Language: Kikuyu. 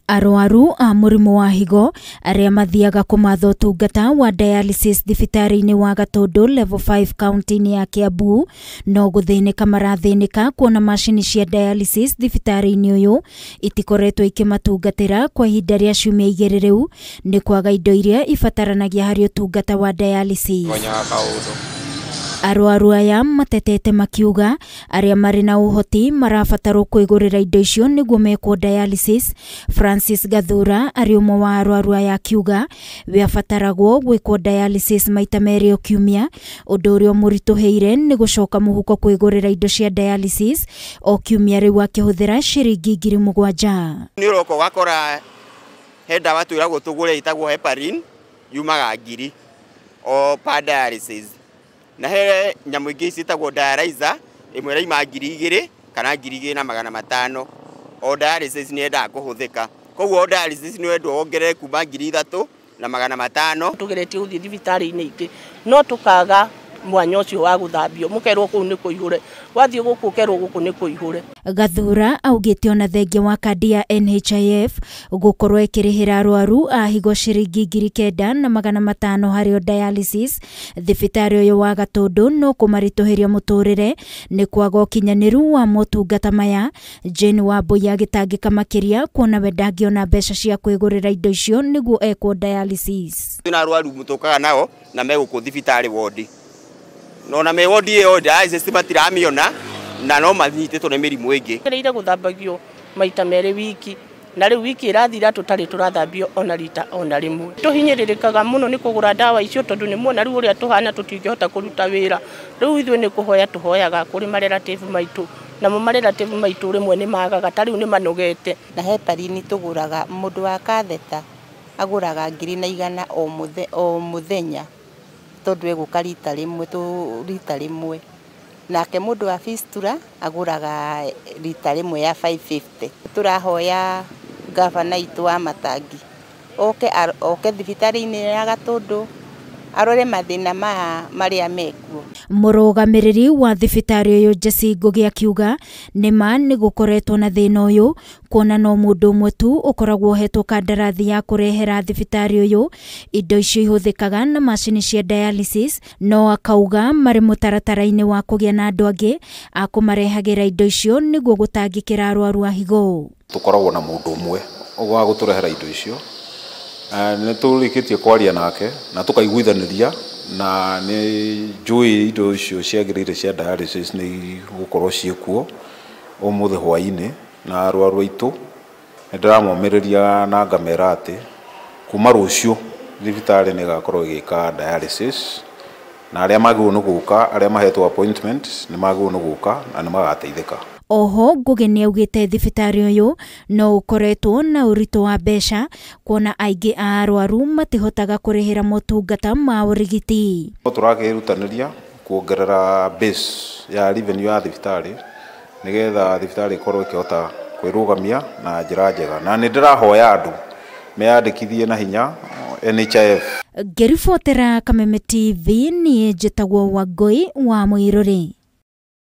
Arwaru a mũrimũ wa higo arĩa mathiaga kũmatha ũtungata wa dialysis thibitarĩ-inĩ wa Gatũndũ level 5 kaunti-inĩ ya Kiambu no gũthĩnĩka marathĩnĩka kuona macini cia dialysis thibitarĩ-inĩ ũyũ itikoretwo ikĩmatungatĩra kwa ihinda rĩa ciumia igĩrĩ rĩu nĩ kwaga indo iria ibataranagia harĩ ũtungata wa dialysis. Arwaru aya matetete makiuga arĩa marĩ na ũhoti marabatarwo kwĩgũrĩra indo icio nĩguo mekwo dialysis. Francis Gathura arĩ ũmwe wa arwaru aya akiuga we abataragwo gwĩkwo dialysis maita merĩ o kiumia, ũndũ ũrĩa ũmũritũhĩire nĩ gũcoka mũhuko kwĩgũrĩra indo cia dialysis o kiumia rĩu akĩhũthĩra ciringi 7,000. Nĩ ũroka ũgakora he ndawa twĩragwo tũgũre ĩtagwo heparin yumaga 1,000 o per dialysis, na he nyamũ ingĩ ciĩtagwo dialyzer ĩmwe ĩraima 2,000 kana 2,500. O dialysis nĩ yendaga kũhũthĩka, koguo o dialysis nĩ wendwo wongerere kuma 3,500. Tũgeretie gũthiĩ thibitarĩ-inĩ ingĩ no tũkaga mwanya ũcio wa gũthambio, mũkerwo kũu nĩ kũihũre, wathiĩ gũkũ ũkerwo gũkũ nĩ kũihũre. Gathura augĩte ona thengia wa kandi ya NHIF gũkorwo ĩkĩrĩhĩra arwaru a higo ciringi 9,500 harĩ o dialysis, thibitarĩ ũyũ wa Gatũndũ no kũmaritũhĩria mũtũrĩre nĩ kwaga ũkinyanĩru wa motungata maya. Jane Wambui agĩtangĩka makĩria kuona we ndangĩona mbeca cia kwĩgũrĩra indo icio nĩguo ekwo dialysis. Twĩna arwaru mũtũkaga nao na me gũkũ thibitarĩ wodi, no na me wodi ĩyo dialysis matiramiona na no manyitĩtwo nĩ mĩrimũ ĩngĩ. Gereire gũthambagio maita merĩ wiki, na rĩu wiki ĩrathira tũtarĩ tũrathambio ona rita ona rĩmwe. Tũhinyĩrĩrĩkaga mũno nĩ kũgũra ndawa icio tondũ nĩ muona rĩu ũrĩa tũhana tũtingĩhota kũruta wĩra. Rĩu ithuĩ nĩ kũhoya tũhoyaga kũrĩ marelative maitũ, namo marelative maitũ rĩmwe nĩ magaga, ta rĩu nĩ manogete. Na heparin tũgũraga, mũndũ wa katheta agũraga 1,100 o mũthenya tondũ egũka rita rĩmwe rita rĩmwe. Nake mũndũ wa fistula agũraga rita rĩmwe ya 550. Tũrahoya gavana witũ wa Matangi oke thibitarĩ-inĩ ya Gatũndũ arore mathĩna maya marĩa mekuo. Mũrũgamĩrĩri wa thibitarĩ ũyũ Jesse Ngugi akiuga nĩma nĩ gũkoretwo na thĩna ũyũ kuona no mũndũ ũmwe tu ũkoragwo ũhetwo kandarathi ya kũrehera thibitarĩ ũyũ indo icio ihũthĩkaga na macini cia dialysis, no akauga marĩ mũtaratara-inĩ wa kũgĩa na andũ angĩ a kũmarehagĩra indo icio nĩguo gũtangĩkĩra arwaru a higo. Tũkoragwo na mũndũ ũmwe wa gũtũrehera indo icio, nĩ tũrĩkĩtie kwaria nake na tũkaiguithanĩria, na nĩ njũĩ indo icio ciagĩrĩire cia dialysis nĩ gũkorwo ciĩkuo ũmũthĩ hwaĩ-inĩ, na arwaru aitũ nĩ ndĩramomĩrĩria na ngamera atĩ kuma rũciũ thibitarĩ nĩ ĩgakorwo ĩgĩka dialysis, na arĩa magĩrĩirwo nĩ gũka, arĩa mahetwo appointment nĩ magĩrĩirwo nĩ gũka na nĩ magateithĩka. Oho Ngugi nĩ augĩte thibitarĩ ũyũ no ũkoretwo na ũritũ wa mbeca kuona aingĩ a arwaru matihotaga kũrĩhĩra motungata ma ũrigiti. Tũrakĩrutanĩria kuongerera base ya revenue ya thibitarĩ nĩgetha thibitarĩ ĩkorwo ĩkĩhota kwĩrũgamia na njĩra njega, na nĩ ndĩrahoya andũ meyandĩkithie na hinya NHIF. Ngĩribotera Kameme TV, niĩ njĩtagwo Wangũi wa Mũirũrĩ.